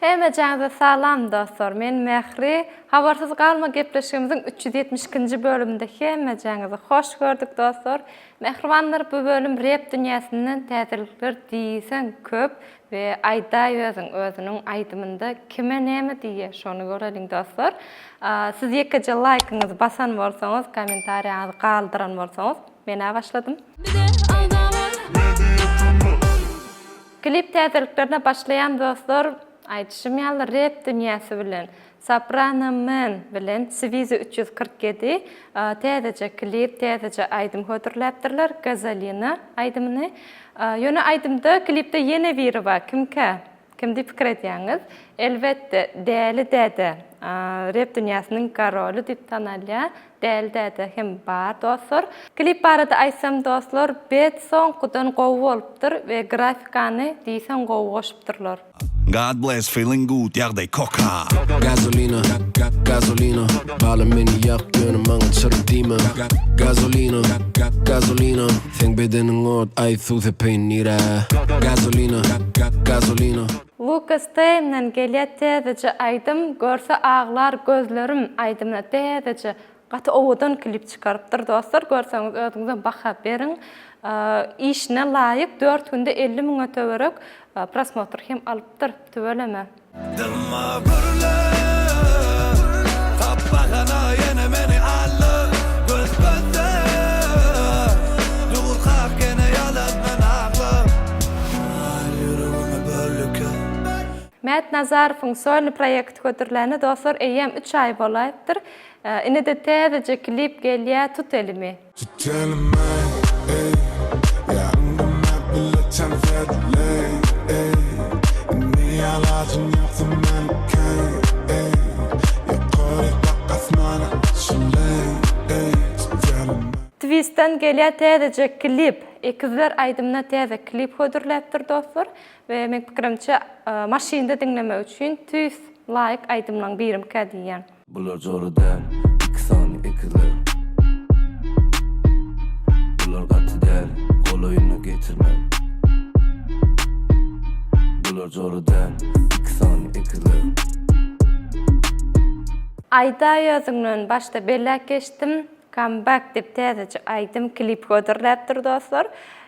Hemmejaňyza salam dostlar men Mähri Habarsyz galma gepleşigimiziň 372-nji bölüminde hemmejaňyzy hoş gördük dostlar Mähribanlar bu bölüm rep dünýäsinden täzelikler diýseň köp we aýdaý özüň özüniň aýdymynda kime näme diýýä şony göreliň dostlar Siz ýekeje laýkyňyzy basan bolsaňyz kommentariýaňyzy galdyran bolsaňyz menä başladym. Klip täzeliklerine başlaýan dostlar aýdyşym ýaly rep dünýäsi bilen Soprano Man bilen Swizy 347 täzeje klip täzeje aýdym hödürläpdirler Gazolina aýdymyny ýöne aýdymda klipde ýene biri bar kimkä Kim diýip pikir edýäňiz? Elbetde, Däli däde. Rep dünýäsiniň koroly diýip tanalýar. Däli däde hem bar dostlar. Klip barada aýtsam dostlar, bet soňkudan gowy bolupdyr we grafikany diýseň gowy goşupdyrlar. God bless feeling good ýagdaý koka. Gasolina, gasolina, Balam meni ýak ýöne maňa çyr diýme Gasolina, gasolina, Seň bedeniň ot, aý suw sepeýin nirä Gasolina, gasolina. Lukas Teýmden gelýä täzeje aýdym Görse aglar gözlerim aýdymyna täzeje gaty owadan klip çykarypdyr dostlar görseňiz özüňizem baha beriň işine laýyk dört günde 50 müňe töwerek prosmotr hem alypdyr tüweleme. Dymma gürle Tap bahana ýene meni alda Göz gözde Durkak ýene ýalandan agla Ýüregimi böldükä. Mät Nazarowyň solny proýekti hödürläni dostlar eýýäm üç aý bolaýypdyr. Inede täzeje klip gelýä tut elimi. Tut elimi ey Ýaryňda bile tans edeli ey Indi alajyň ýoksa meniňki ey Ýokaryk bak asmana şeýle ey Tut elimi. Twistden gelýä täzeje klip. Ekizler aýdymyna täze klip hödürläpdir dostlar we meň pikirimçe maşynda diňlemek üçin tüýs laýyk aýdymlaň birimkä diýýän. Bular jora däl, iki sany ekizler. Bular gaty däl, golaýyna getirme. Bular jora däl, iki sany ekizler. Aýdaý özüňden başda belläp geçdim Comeback diýip täzeje aýdym klip hödürläpdir dostlar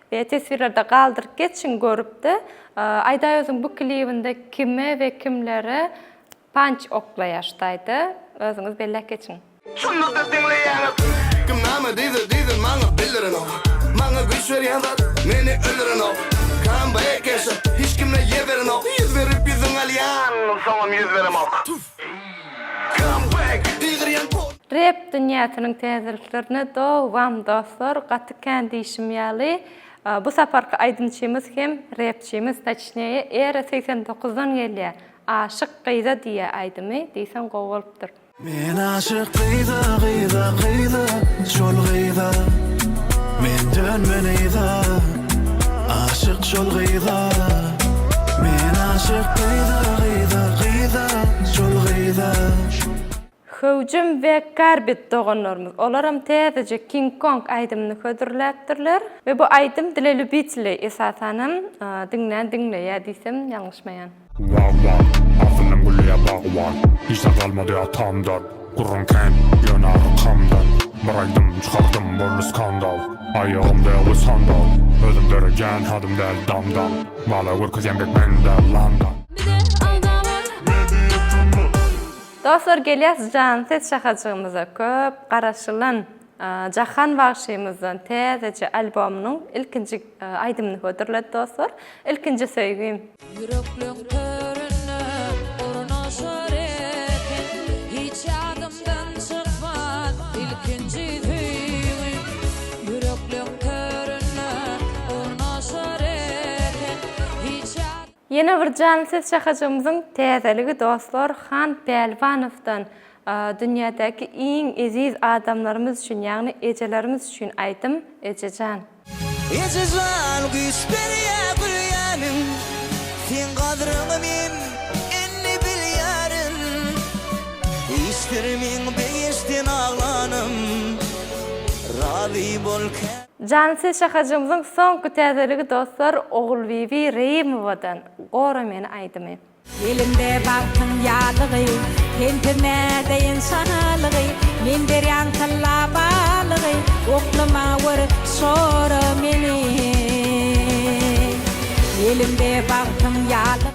we teswirlerde galdyryp geçiň görüpde Aýdaý özüň bu klibinde kime we kimlere Panç oklaýar şu taýda özüňiz belläp geçiň. Şunda-da diňleýäňiz. Kim name diýse diýsin maňa bildirenok. Maňa güýç berýän zat meni öldürenok. Comeback yaşa hiç kimle ýer berenok. 100 berip ýüzüň alýan soňam 100 beremok. Comeback gygyrýan po. Rep dünýäsiniň täzeliklerine dowam dostlar gaty kän diýşim ýaly bu saparky aýdymçymyz hem repçimiz toçneýe era 89-dan gelýär Aşyk gyza diýýä aýdymy diýseň gowy bolupdyr. Men aşyk gyza gyza gyza şol gyza Men dönmen yza aşyk şol gyza Men aşyk gyza gyza gyza şol gyza. Hüwjüm we Karbit doganlarymyz olaram täzeje King Kong aýdymyny hödürläpdirler we bu aýdym dile lübiteli esasanam diňlän diňleýä diýsem ýalňyşmaýan. Wagwan, aslynam gülleýär bagban Hiç zat galmady atamdan Gürrüň kän, ýöne arkamdan Bir aýdym çykardym, boldy skandal Aýagymda ýaly sandal Özüm döredýän hadym däl damdam Bala görkezýän dek men däl landan. Dostlar gelýäs jan ses şahajygymyza köp garaşylan Jahan bagşymyzdan täzeje albomynyň ilkinji aýdymyny hödürledi dostlar. Ilkinji söýgim. Ýürekleň töründe ornaşar eken Hiç ýadymdan çykmaz ilkinji söýgim Ýürekleň töründe ornaşar eken Hiç ýadymdan Ýene bir janly ses şahajygymyzyň täzeligi dostlar Han Pälwanowdan dünýädäki iň eziz adamlarymyz üçin ýagny ejelerimiz üçin aýdym Ejejan. Ejejan güýç berýä gülýäniň Seň gadryňy men indi bilýärin Hiçdir meň begençden aglanym Razy bol kä. Jansyz şahajygymyzyň soňky täzeligi dostlar Ogulbibi Reýimowadan Gora meni aýdymy. Elimde bagtyň ýalygy, Sensiz nädeýin şalygy, Men derýaň tylla balygy, Oklamawer şora meni. Elimde bagtyň ýalygy.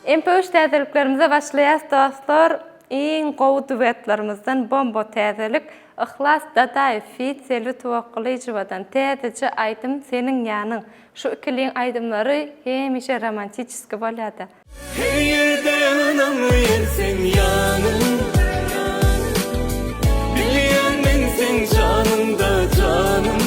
MP3 täzeliklerimize başlaýas dostlar. Iň gowy duetlerimizden bomba täzelik Yhlas Dadaýew feat Selbi Tuwakgylyjowadan täzeje aýdym Seniň ýanyň. Şu ikiliň aýdymlary hemişe romantiçeski bolýada. Her ýerde ynamly ýer seň ýanyň Bilýän men seň janyňda janym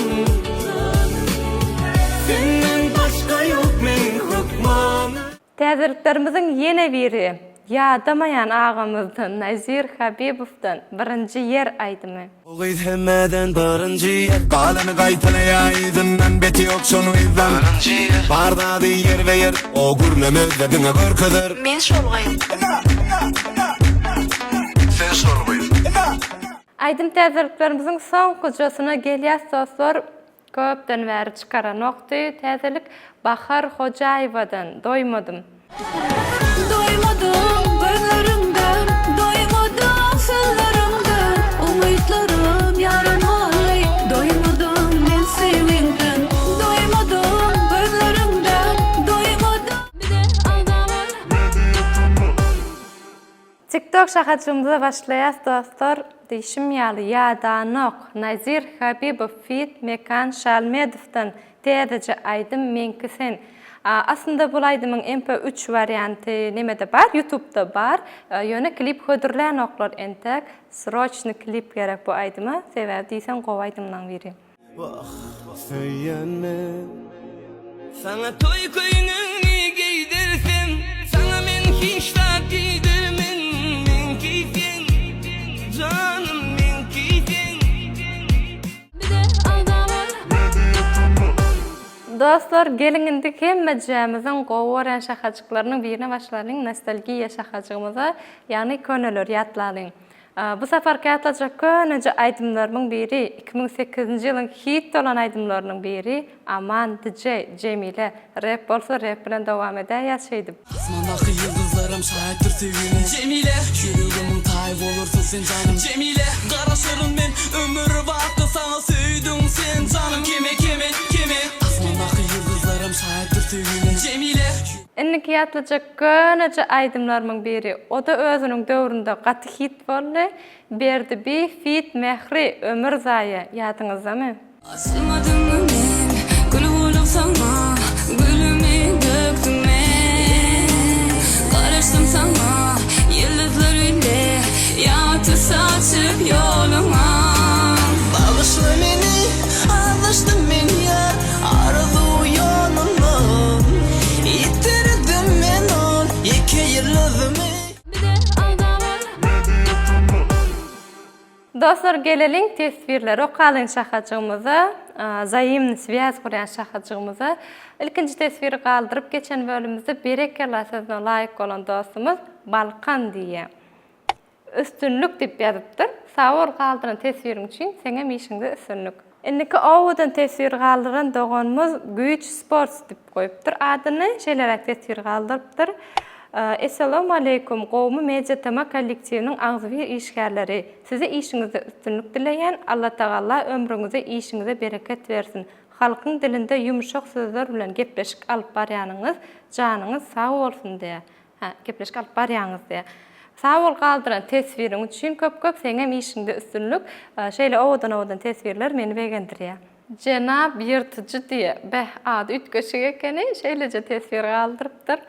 Senden başga ýok meň hökmanym. Täzeliklerimiziň ýene biri, ýadamaýan agamyzdan Nazir Habibowdan Birinji ýer aýdymy. O gyz hemmeden birinji ýer. Galany gaýtalaýa yzyndan beti ýok şonuň yzdan. Birinji ýer. Bar zady ýerbe ýer. O gürlemezde diňe görkezer. Men şol gyz. Sen şol gyz. Aýdym täzeliklerimiziň soňkujasyna gelýäs dostlar. Köpden bäri çykaranokdy täzelik Bahar Hojaýewadan Doýmadym. Doýmadym gözleriňden, doýmadym sözleriňden, Umytlarym ýaran boldy, doýmadym men söýgiňden. Doýmadym gözleriňden, doýmadym. TikTok şahajygymyza başlaýas dostlar diýşim ýaly ýadanok Nazir Habibow feat Mekan Şalmedowdan täzeje aýdym Meňki sen aslynda bul aýdymyň mp üç warianty nemede bar ýutubda bar ýöne klip hödürlänoklar entäk sroçny klip gerek bu aýdyma sebäbi diýseň gowy aýdymlaň biri. Wah, söýýän men. Saňa toý köýnegini geýdirsem, Saňa men hiç zat diýdirmen. Meňki sen, janym meňki sen. Dostlar geliň indi hemmejämiziň gowy görýän şahajyklarynyň birine başlalyň nostalgiýa şahajygymyza ýagny köneleri ýatlalyň. Bu saparky ýatlajak köneje aýdymlarymyň biri, 2008-nji ýylyň hit bolan aýdymlarynyň biri Aman DJ, Jemile. Rep bolsa rep bilen dowam edäýýäs şeýdip. Asmandaky ýyldyzlaram şaýatdyr söýgime Jemile Ýüregimiň taýy bolarsyň sen janym Jemile Garaşaryn men ömür baky saňa söýdüň sen janym Keme keme keme Asmandaky ýyldyzlaram şaýatdyr söýgime Jemile. Indiki ýatlajak köneje aýdymlarymyň biri, o-da özüniň döwründe gaty hit boldy, Berdi bi feat Mähri, Ömür zaýa, ýadyňyzdamy? Açylmadymmy men gül bolup saňa Gülümi dökdüm men Garaşdym saňa ýyldyzlar bile Ýagty saçyp ýoluňa. Bagyşla meni azaşdym men ýar Arzuw ýolundan Ýitirdim men ol ýeke ýyldyzymy. Dostlar geleliň teswirleri okalyň şahajygymyza zaýymny swýaz gurýan şahajygymyza ilkinji teswiri galdyryp geçen bölümimizde berekella sözüne laýyk bolan dostumyz Balkan diýýär. Üstünlik diýip ýazypdyr. Sag bol galdyran teswiriň üçin seňem işiňde üstünlik. Indiki owadan teswir galdyran doganymyz Güýç Sports diýip goýupdyr adyny. Şeýleräk teswir galdyrypdyr. Essalawmaleýkum gowmy Media TM kollektiwiniň agzybir işgärleri. Size işiňizde üstünlik dileýän Allatagalla ömrüňize işiňize bereket bersin. Halkyň dilinde ýumşak sözler bilen gepleşik alyp barýanyňyz janyňyz sag bolsun diýýär. Hä, gepleşik alyp barýaňyz diýýär. Sag bol galdyran teswiriň üçin köp köp seňem işiňde üstünlik. Şeýle owadan owadan teswirler meni begendirýär. Jenap ýyrtyjy diýýär. Beh, ady üýtgeşik ekeni, şeýleje teswir galdyrypdyr.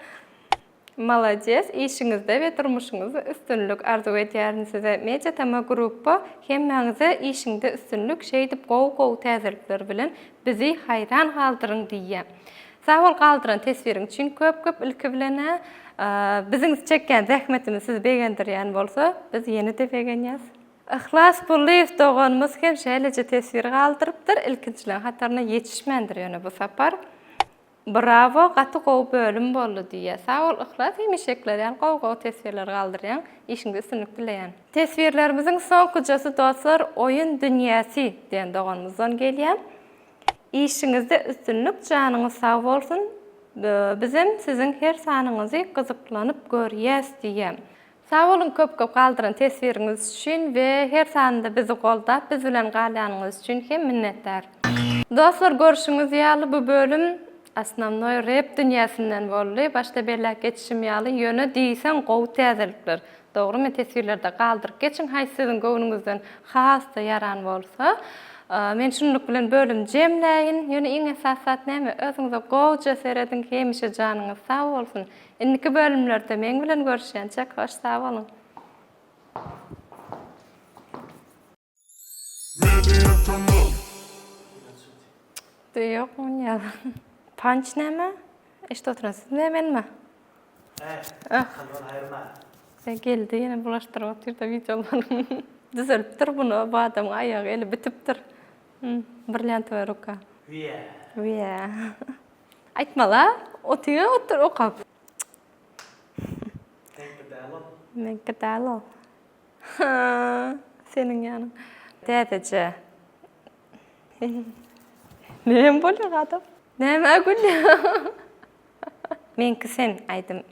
Malades, işiňizde we durmuşyňyzda üstünlik arzuw edýärin size. Media TM gruppa hemmäňize işiňde üstünlik, şeýdip gowy gowy täzelikler bilen bizi haýran galdyryň diýýän. Sag bol galdyran teswiriň üçin köp köp ilki bilenä biziň çekýän zähmetimiz sizi begendirýän bolsa biz ýene-de begenýäs. Yhlas Pullyýew doganymyz hem şeýleje teswir galdyrypdyr, ilkinjileriň hataryna ýetişmändir ýöne bu sapar. Brawo gaty gowy bölüm boldy diýýär. Sag bol Yhlas hemişekiler ýaly gowy gowy teswirler galdyrýaň. Işiňde üstünlik dileýän. Teswirlerimiziň soňkujasy dostlar Oýun dünýäsi diýen doganymyzdan gelýär. Işiňizde üstünlik janyňyz sag bolsun bizem siziň her sanyňyzy gyzyklanyp görýäs diýýär. Sag boluň köp köp galdyran teswiriňiz üçin we her sanynda bizi goldap biz bilen galýanyňyz üçin hem minnetdar. Dostlar görşüňiz ýaly bu bölüm osnownoý rep dünýäsinden boldy. Başda belläp geçişim ýaly ýöne diýseň gowy täzelikler. Dogry men teswirlerde galdyryp geçiň haýsy siziň göwnüňizden has-da ýaran bolsa. Men şunluk bilen bölüm jemläýin. Ýöne iň esasy zat näme özüňize gowja serediň hemişe janyňyz sag bolsun. Indiki bölümlerde meň bilen görüşýänçäk hoş sag boluň. Ýok muny Panç näme? Eşidip oturan sizmi menmi? Geldi ýene bulaşdyryp otyrda wideolary. Düzelipdir bunu bu adamyň aýagy eli bitipdir. Brilliantowaya ruka. Wiýä. Wiýä. Aýtmala, otyň otur okap. Meňki däl ol. Meňki däl ol. Seniň ýanyň. Täzeje. Näme bolýar adam? Nämä gülýär? Meňki sen aýdym.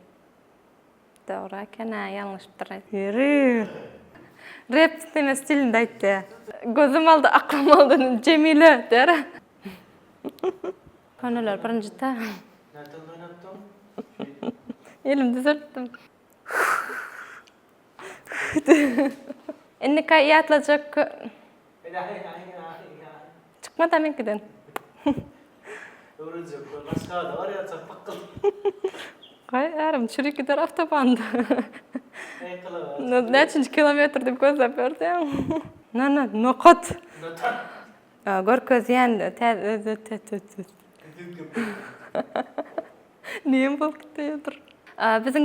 Dogry eken-ä, ýalňyşypdyr. Ýeri. Rep neme stilinde aýtdy. Gözüm aldy, aklym aldy. Jemile der. Köneler birinji ta. Nädip oýnatdyň? Elim düzeltdim. Indiki ýatlajak Çykma-da meňkiden. Öwrenjek bol. Başga-da barýarça pykgyl. Gaý ärim çüri gider awtobanda. Näçinji kilometr diýip gözläp ýördi. Na na nokat. Görkezýän Näme bolup gitdi ýadyr. Biziň.